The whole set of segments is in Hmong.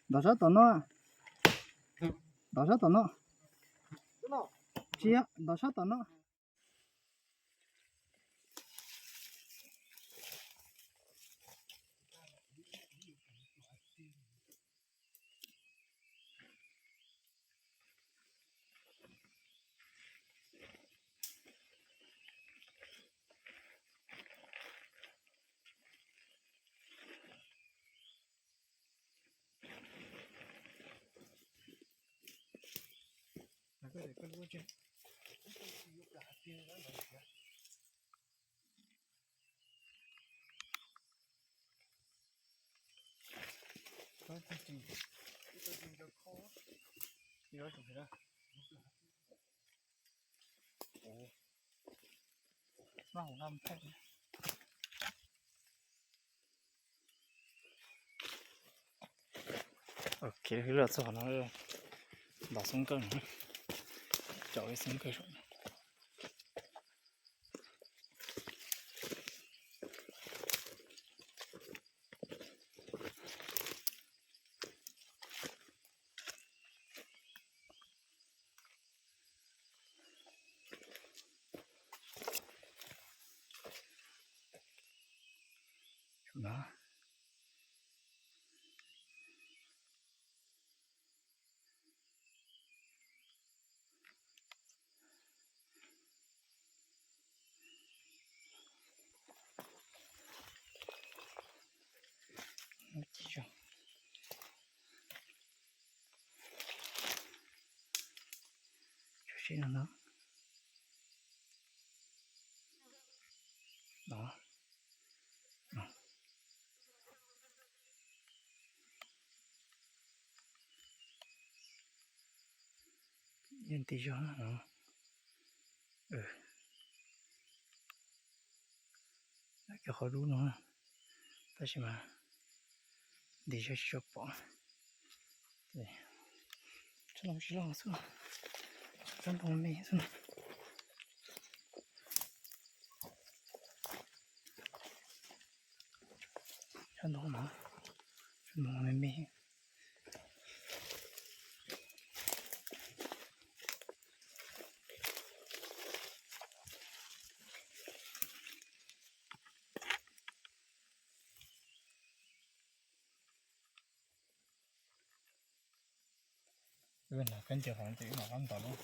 Ntov sab tom no. Ntov sab tom no. Tsis yog, ntov sab tom no. Kev hlwb los txog no, npam xoob kawg no, caum ib xoob kawg saum no. Tso seb no no. Yeej nti zog no. Cov qhov dub no, tab sis mas nti zog tsis tshua pom. Tsob ntoo tsis loj xwb, tsob ntoo me xwb. Tsob ntoo no, tsob ntoo me me. Wb hnav khaub ncaws hauv ntawm wb mam rov ntov lub.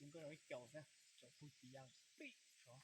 Xub nkauj no ib caus xwb, tsaus pug ci ya pim sov.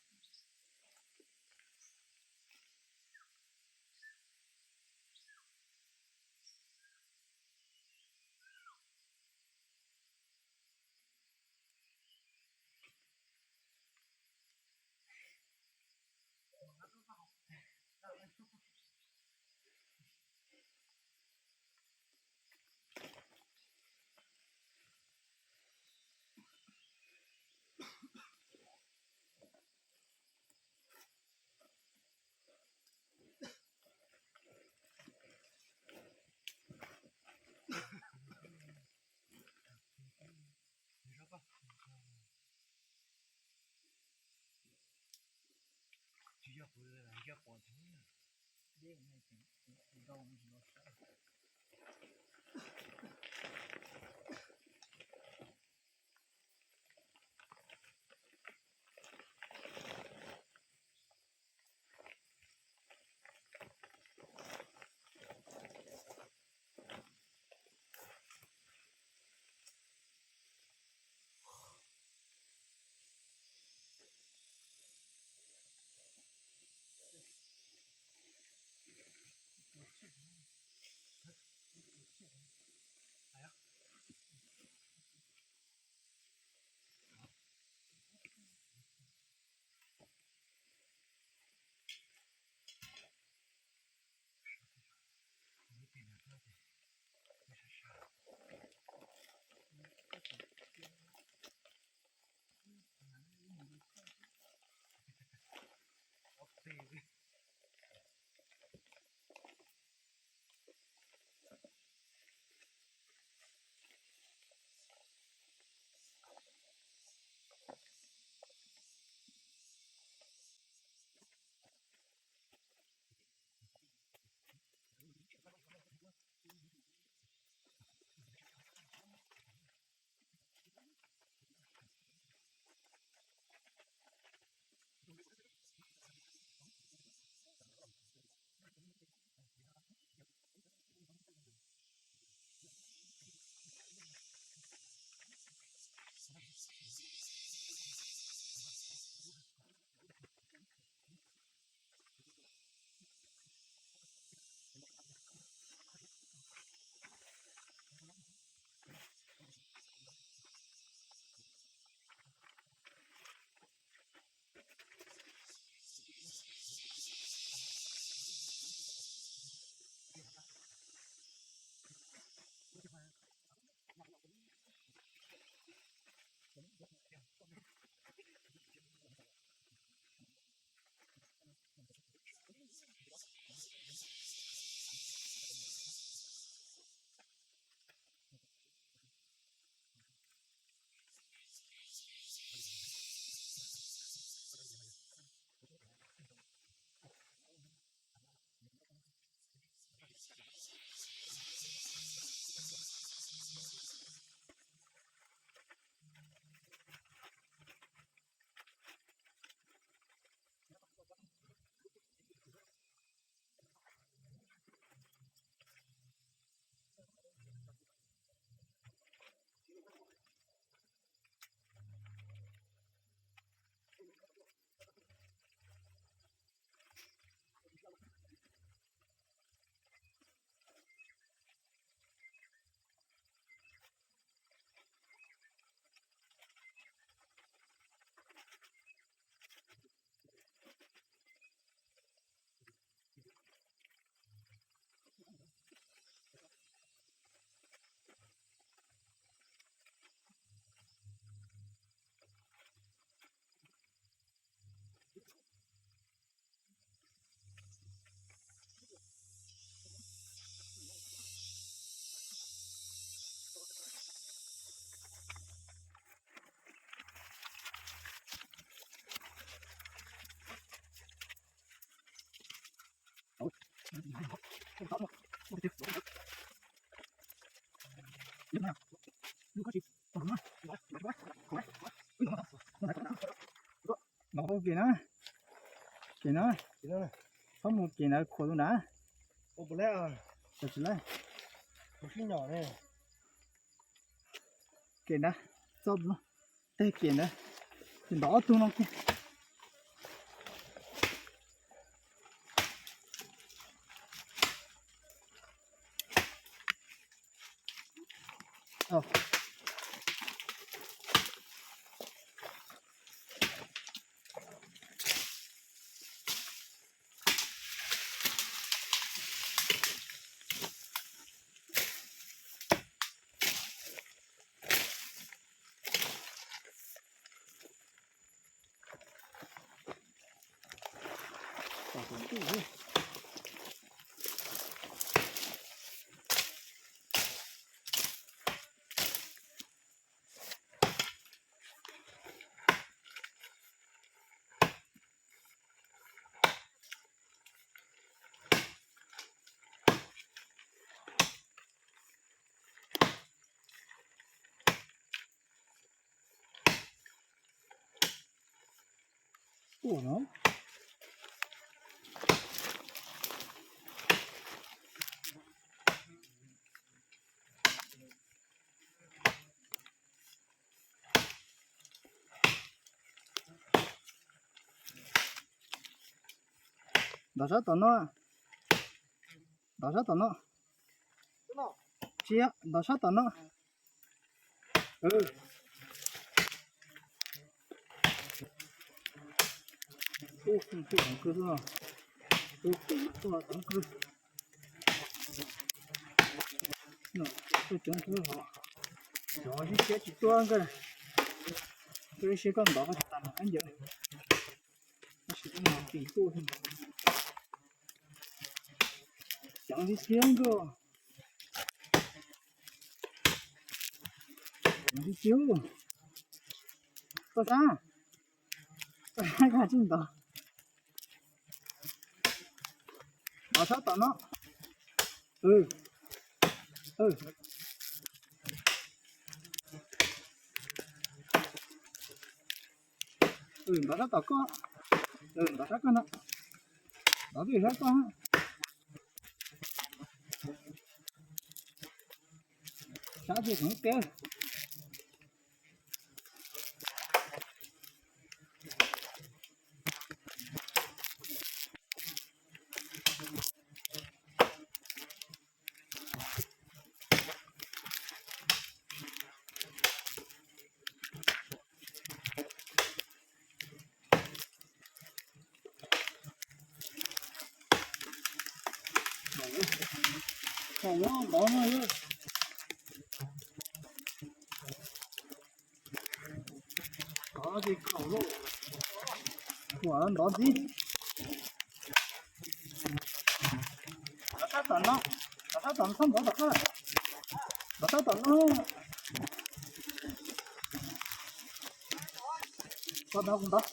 Nov, kem na, kem na, txhob mus kem ntawd khuam tus nrad. Kem na, txhob, tej kem ntawd, ces ntov ob tug no kiag. Ua no. Nrov sab tom no. Nrov sab tom no. Tsis, nrov sab tom no. Ub, kuj coob kawg os. Ub, kuj coob kawg. No, kuj coob kawg hos. Cov sib siab tsis tuaj nkawd. Koj sib siab koj nrov koj tsis tas mas qab ncaws. Tab sis koj mus tim tuaj. Ceev li thiab nkauj. Ceev li thiab. Koj sab, koj sab koj tsis nrov. Nrov sab tom no. Nrov sab tom koj. Nrov sab koj no. Nrov pem sab koj. Sab tsis khoom tiag. Ua ntawd no, ntawd tsis kaum lauj. Ua ntawd ntxiv. Nrov sab tom no, nrov sab tom no, nrov tom no, nrov sab tom no. Koj nrov kuv nrov.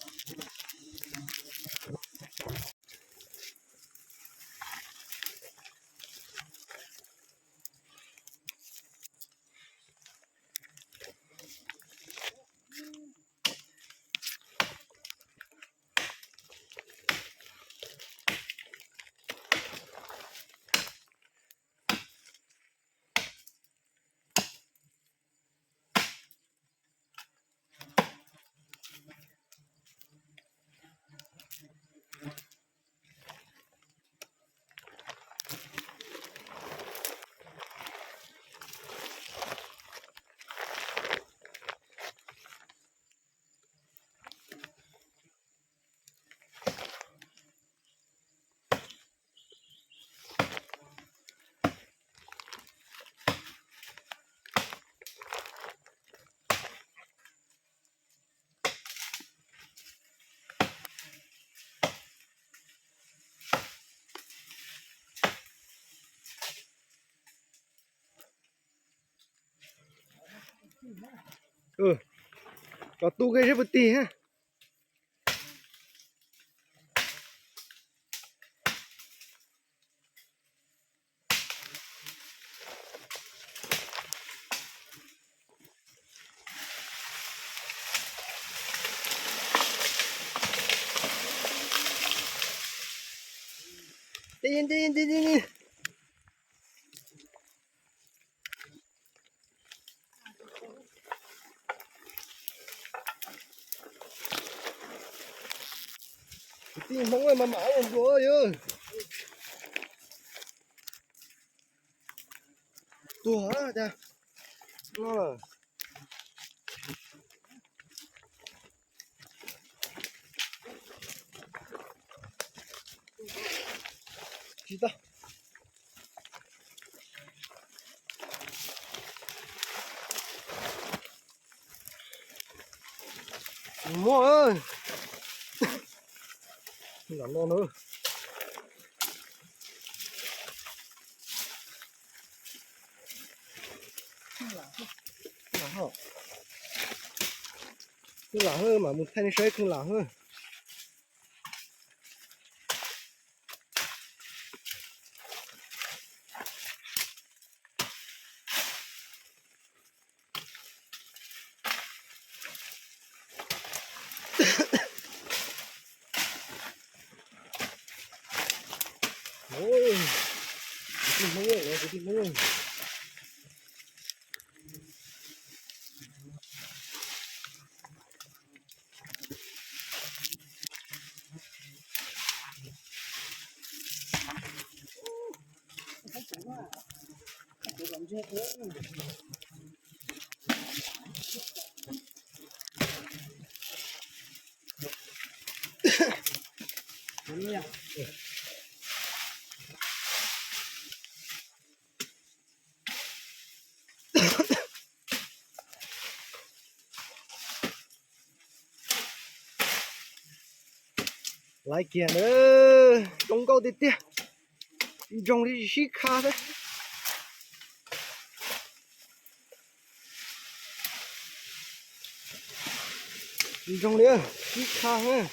Cov tu ke seb puas tig ha. Tig, tig, tig, tig. Kwv tij Hmoob mas mam ua nplua yog. Tuag cas. Tsis tau. Muaj. Lam no na. Lam hwj, mam mus thaij nej saib koog lam hwj. Kwv tij Hmoob. Laiv kiag na, zoo nkauj tiag tiag, ntsoog li sib kha xwb. Ntsoog li sib kha xwb.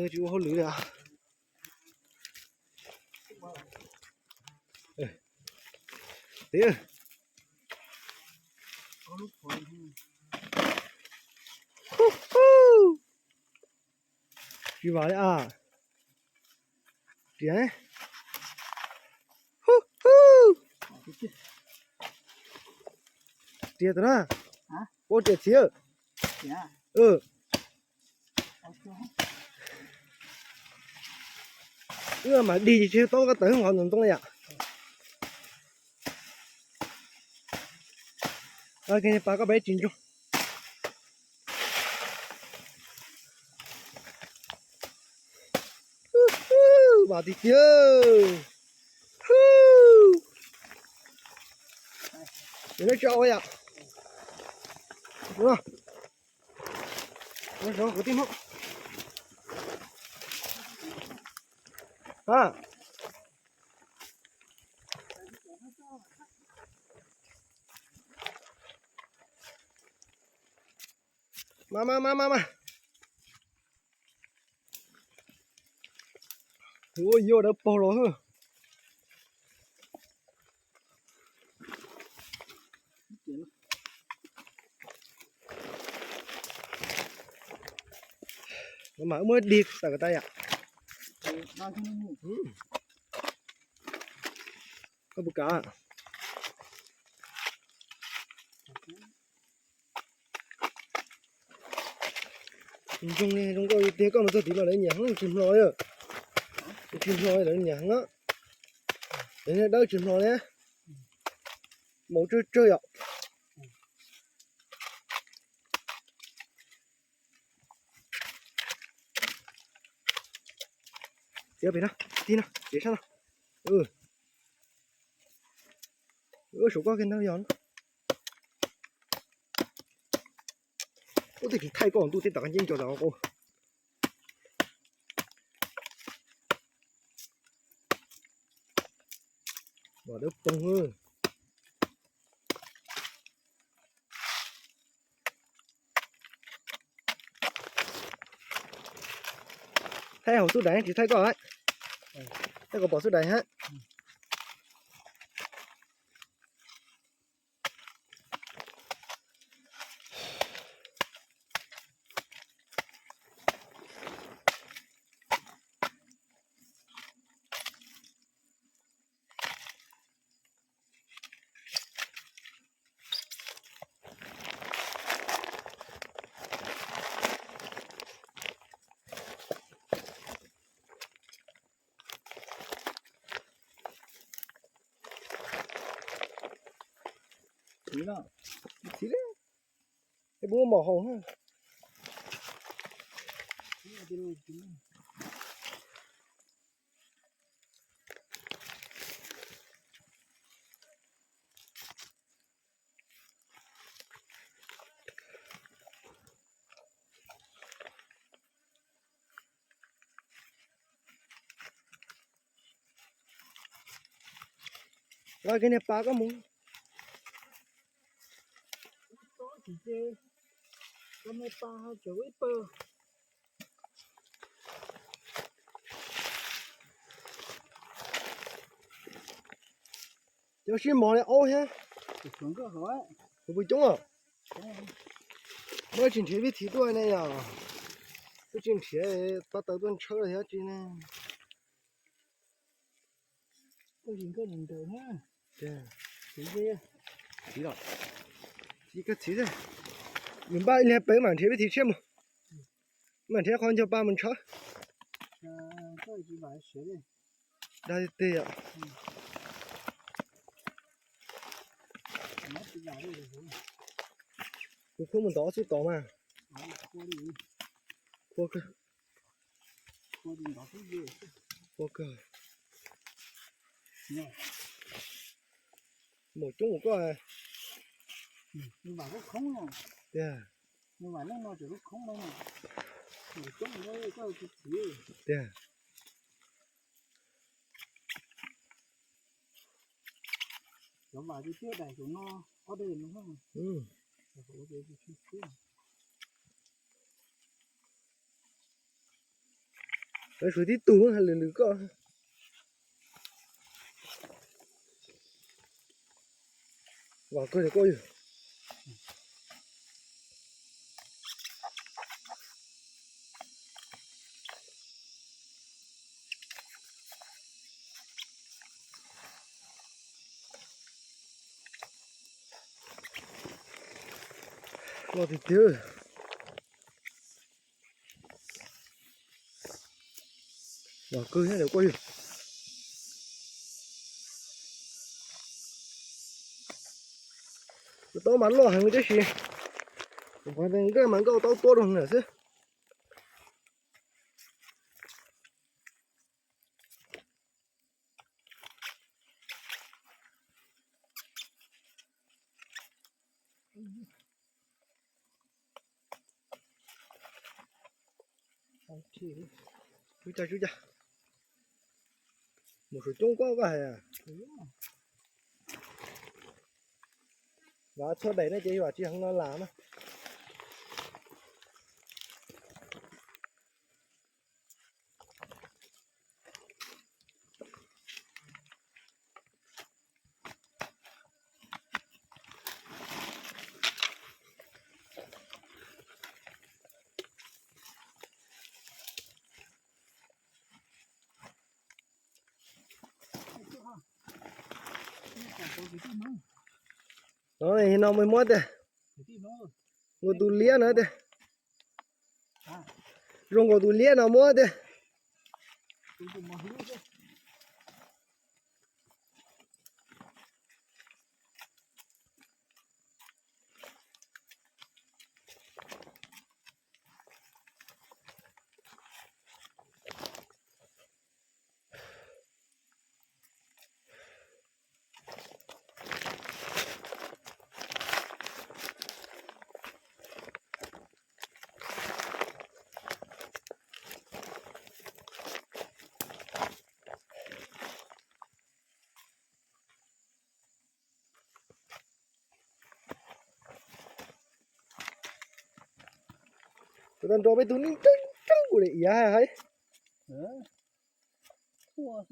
Tsis ua hauj lwm li. Tiag. Tsis vam li a. Riam. Riam tus na. Ua riam txiv. Wb mam dig tsis tau koj tawm hauv ntoo li yom. Pas koj peb tsis ntsoog. Vam tiag tiag. Neb tsis ua yom. Ua zov kwv tij Hmoob. Mas mas mas mas mas. Ua yuav dawb paug los. Mas wb muab dig tawm tas yom. Koj puas kam? Zoo zoo nkauj tiag, koj mus txog tid mas lawv nyiam heev, tsis hmlo li. Tsis hmlo li lawv nyiam heev. Lawv dawb tsis hmlo li. Maum tsawg tsawg yom. Txiav pem no, tib no, txiav sab no. Ua saum koj kiag ntag yog. Ub, tej ris thaij koj ntuj teb tas qab nceb nco tas qau. Vam dawb paug. Thaij hauv xub dais tsis thaij koj. Thaij kom pom xub dais hab. Txiv, txiv, es puas muaj mom haus na? Nqa kiag niag pas koj mus. Tsis ces, tau me pas ho tseem ua ib pawg. Cov sib mos li aub thiab. Kuv pw coob os. Muab tsis nrhiav vib thi tuaj ne yom. Twb tsis nrhiav pab tawv tuaj ntshawb los thiab tsis ne. Txiv los, txiv koj txiv thiab. Yus npaj ib lig pem mam nrhiav vib thi tshiab mus. Mam nrhiav qhov ncog pa mus ntshawb. Dag tiag tiag yom. Kuv khuab mus ntov xwb tod mas. Khuab kawg. Khuab kawg. Mus coob mus koj. Tiag. Tiag. Lawv suav tib tug lwm lwm koj. Vam kawg li koj yog. Loj tiag tiag. Vam kawg thiab lawm koj yog. Tus taub mas loj heev tab sis, tus qhov nkaj mas nkauj taub tuab rau lawm xwb. Tsub ca tsub ca. Mus suav coob koj koj hais. Vam txhua daim ne ces vam tsis heev no las na. No muaj muab tiag. Nkaus tus liab no tiag. Zoo nkaus tus liab no muab tiag. Kuv tau nrog peb tug neeg tseeb tseeb kuv li iav hais. Nws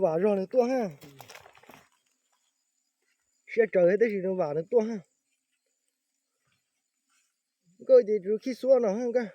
vam zog nws tuaj ha. Siab tsawv thiab tab sis nws vam nws tuaj ha. Nkawj ces tsuas khib xuab no nkawj.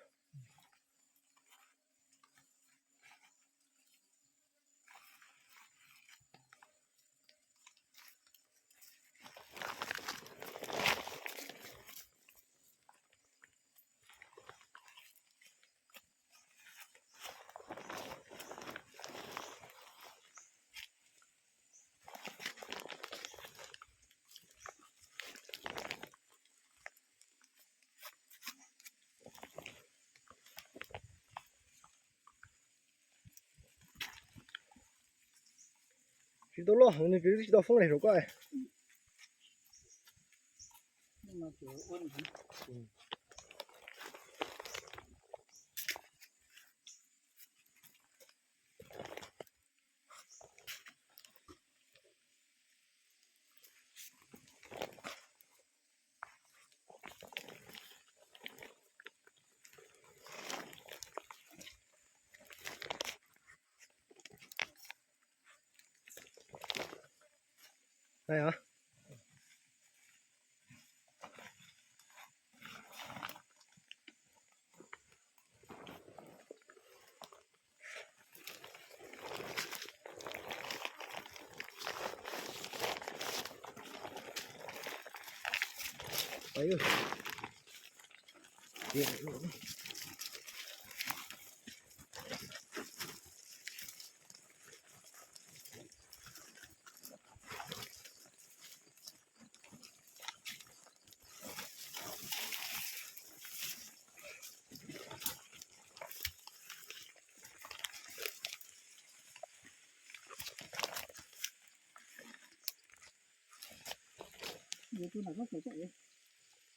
Tsis tau loj heev nws tsis tau foob daim saum koj.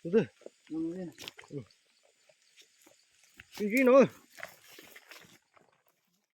Tus twg? Ntsib no.